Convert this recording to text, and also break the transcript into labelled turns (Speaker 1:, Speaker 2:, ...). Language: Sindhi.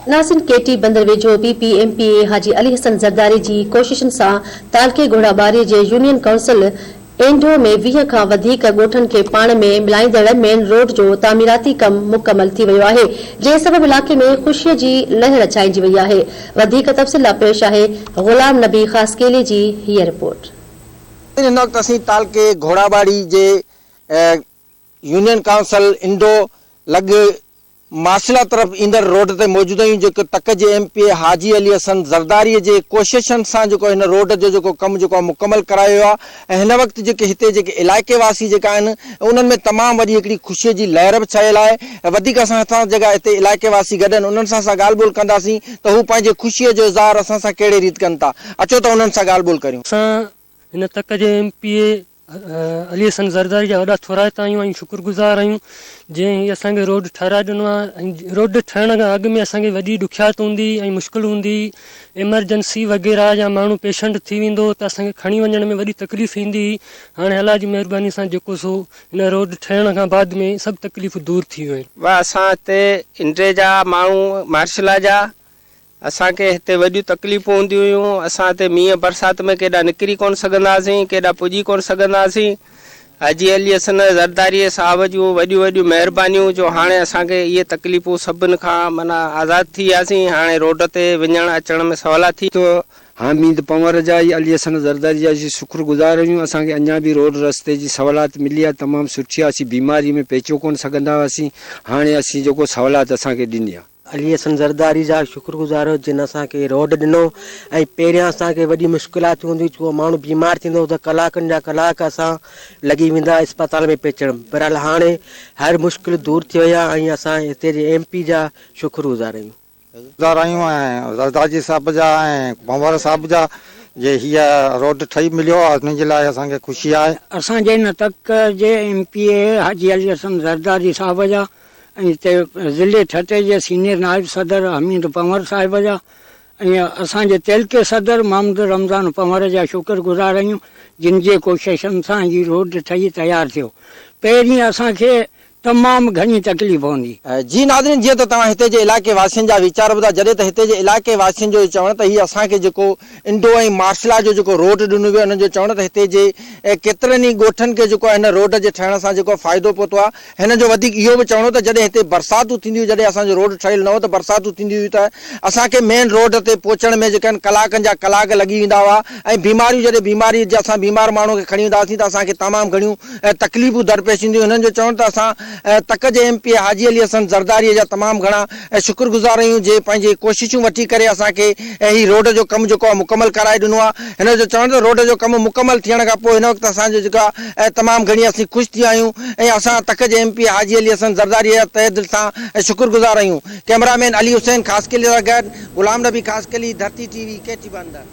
Speaker 1: ناظرين ڪيٽي بندر ويجهو P P M P A Haji Ali Hassan Zardari جي ڪوششن سان تعلقي گهوڙاٻاري جي يونين ڪائونسل اينڍو ۾ 20 کان وڌيڪ ڳوٺن کي پاڻ ۾ ملائيندڙ مين روڊ جو تعميراتي ڪم مڪمل ٿي ويو آهي جنهن سبب علائقي ۾ خوشي جي لهر ڇائنجي وئي آهي وڌيڪ تفصيل لا پيش آهي غلام نبي خاصخيلي جي هيء رپورٽ.
Speaker 2: هن وقت اسين تعلقي گهوڙاٻاڙي جي يونين ڪائونسل انڊو لڳ ماسلا طرف ايندڙ روڊ تي موجود آهيون جيڪو تڪ جي M P A Haji Ali Hassan Zardari جي ڪوششن سان جيڪو هن روڊ جو جيڪو ڪم جيڪو آهي مڪمل ڪرايو ويو آهي ۽ هن وقت جيڪي هتي جيڪي علائقي واسي جيڪا آهن انهن ۾ تمام وڏي هڪڙي خوشي جي لهر به ڇانيل آهي ۽ وڌيڪ اسان سان جيڪا هتي علائقي واسي گڏ آهن انهن سان اسان ڳالهه ٻولهه ڪنداسين ته هو پنهنجي خوشي جو اظهار اسان سان ڪهڙي ريت ڪن ٿا اچو ته انهن سان ڳالهه ٻولهه ڪريون.
Speaker 3: اسان هن تڪ جي M P A Ali Hassan Zardari جا وڏا ٿورائتا آهيون ۽ شڪر گذار آهيون جنهن هي اسان کي روڊ ٺهرائي ڏنو آهي ۽ روڊ ٺهڻ کان اڳ ۾ اسان کي وڏي ڏکيات هوندي هئي ۽ مشڪل هوندي هئي ايمرجنسي وغيره يا ماڻهو پيشنٽ ٿي ويندو هو ته اسان کي کڻي وڃڻ ۾ وڏي تڪليف ايندي هئي هاڻي الله جي مهرباني سان جيڪو سو هن روڊ ٺهڻ کان بعد ۾ سڀ تڪليفون دور ٿي ويون آهن.
Speaker 4: اسان هتي انڊري جا ماڻهو مارشلا جا اسان کي هتي وڏيون تڪليفون هونديون هيون، اسان هتي مينهن برسات ۾ ڪيڏانهن نڪري ڪونه سگهندا هئاسين، ڪيڏانهن پڄي ڪونه سگهندا هئاسين. حاجي علي حسن زرداريء صاحب جون وڏيون وڏيون مهربانيون جو هاڻي اسان کي اهي تڪليفون سڀن کان معنيٰ آزاد ٿي وياسين، هاڻي روڊ تي وڃڻ اچڻ ۾ سولا ٿي.
Speaker 5: ته حاميد پنور جا ۽ علي حسن زرداري جا اسين شڪر گذار آهيون، اسان کي اڃا به روڊ رستي جي سهولات ملي آهي، تمام سٺي آهي، اسين بيماري ۾ پهچو ڪونه سگهندا هئاسين، هاڻي اسين جيڪو سهولات اسان کي ڏني آهي.
Speaker 6: علي حسن زرداري جا شڪر گذار جن اسان کي روڊ ڏنو ۽ پهريان اسان کي وڏي مشڪلات هوندي هئي ڪو ماڻهو بيمار ٿيندو هو ته ڪلاڪن جا ڪلاڪ اسان لڳي ويندا اسپتال ۾ پهچڻ بهرحال هاڻي هر مشڪل دور ٿي وئي آهي ۽ اسان هتي جي ايم پي جا شڪر گذار آهيون.
Speaker 7: گذار آهيون ۽ زرداري صاحب جا ۽ پنهور صاحب جا جي هيء روڊ ٺهي مليو آهي ان جي لاء اسان کي خوشي آهي.
Speaker 8: اسان جي هن تڪ جي M P A Haji Ali Hassan Zardari صاحب جا ۽ هتي ضلعي ٺٽي جي سينيئر نائب صدر حميد پنهور صاحب جا ۽ اسان جي تعلقي صدر محمد رمضان پنهور جا شڪر گذار آهيون جن جي ڪوششن سان هي روڊ ٺهي تيار ٿيو. پهرين اسان کي تمام گهڻي تڪليف هوندي.
Speaker 2: جي ناظرين جيئن ته توهان هتي جي علائقي واسين جا ويچار ٻڌا جڏهن ته هتي جي علائقي واسين جو چوڻ ته هي اسان کي جيڪو انڊو ۽ مارشلا جو جيڪو روڊ ڏنو ويو انهن جو چوڻ ته هتي جي ڪيترن ئي ڳوٺن کي جيڪو هن روڊ جي ٺهڻ سان جيڪو فائدو پهتو آهي هنن جو وڌيڪ اهو به چوڻ هو ته جڏهن هتي برساتون ٿينديون هيون جڏهن اسان جو روڊ ٺهيل نه هو ته برساتون ٿينديون هيون ته اسان کي مين روڊ تي پهچڻ ۾ جيڪي آهن ڪلاڪن جا ڪلاڪ لڳي ويندا هئا ۽ بيماريون جڏهن بيماري جي اسان بيمار ماڻهو کي کڻي ويندا هئاسين ته اسان کي تمام گهڻيون تڪليفون درپيش اينديون هيون هنن جو چوڻ ته اسان تڪ جي M P A Haji Ali Hassan Zardari جا تمام گهڻا شڪر گذار آهيون جي پنهنجي ڪوششون وٺي ڪري اسان کي هي روڊ جو ڪم جيڪو آهي مڪمل ڪرائي ڏنو آهي هن جو چوڻ ته روڊ جو ڪم مڪمل ٿيڻ کان پوء هن وقت اسان جو جيڪو آهي تمام گهڻي اسين خوش ٿي ويا آهيون ۽ اسان تڪ جي M P A Haji Ali Hassan Zardari جا تهه دل سان شڪر گذار آهيون ڪئميرا مين علي حسين خاصخيلي سان گڏ Ghulam Nabi Khaskheli Dharti T V Keti Bandar.